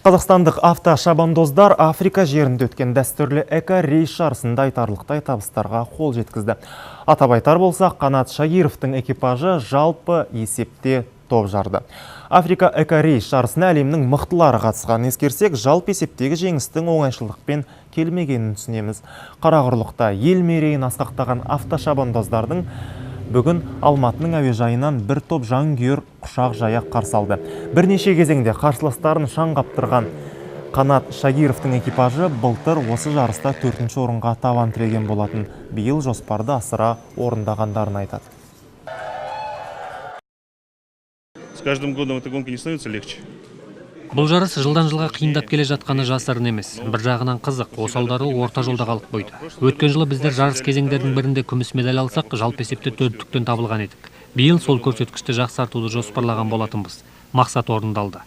Қазақстандық автошабандоздар Африка жерінде өткен дәстүрлі эко-рейс жарысында айтарлықтай табыстарға қол жеткізді. Атап айтар болсақ, Қанат Шагировтың экипажы жалпы есепте топ жарды. Африка эко-рейс жарысына әлемнің мықтылары қатысқанын ескерсек, жалпы есептегі жеңістің оңайшылықпен келмегенін түсінеміз. Қарақұрлықта ел мерейін асқақтаған автошабандоздардың бүгін Алматының әуежайынан бір топ жанкүйер құшақ жая қарсы алды. Бірнеше кезеңде қарсыластарын шаң қаптырған Қанат Шагировтың экипажы былтыр осы жарыста 4-ші орынға табан тіреген болатын. Биыл жоспарды асыра орындағандарын айтады. С каждым годом эта гонка не становится легче. Бұл жарыс жылдан жылға қиындап келе жатқаны жасырын емес. Бір жағынан қызық, осалдары орта жолда қалып қойды. Өткен жылы біздер жарыс кезеңдерінің бірінде күміс медаль алсақ, жалпы есепте төрттіктен табылған едік. Биыл сол көрсеткішті жақсартуды жоспарлаған болатынбыз. Мақсат орындалды.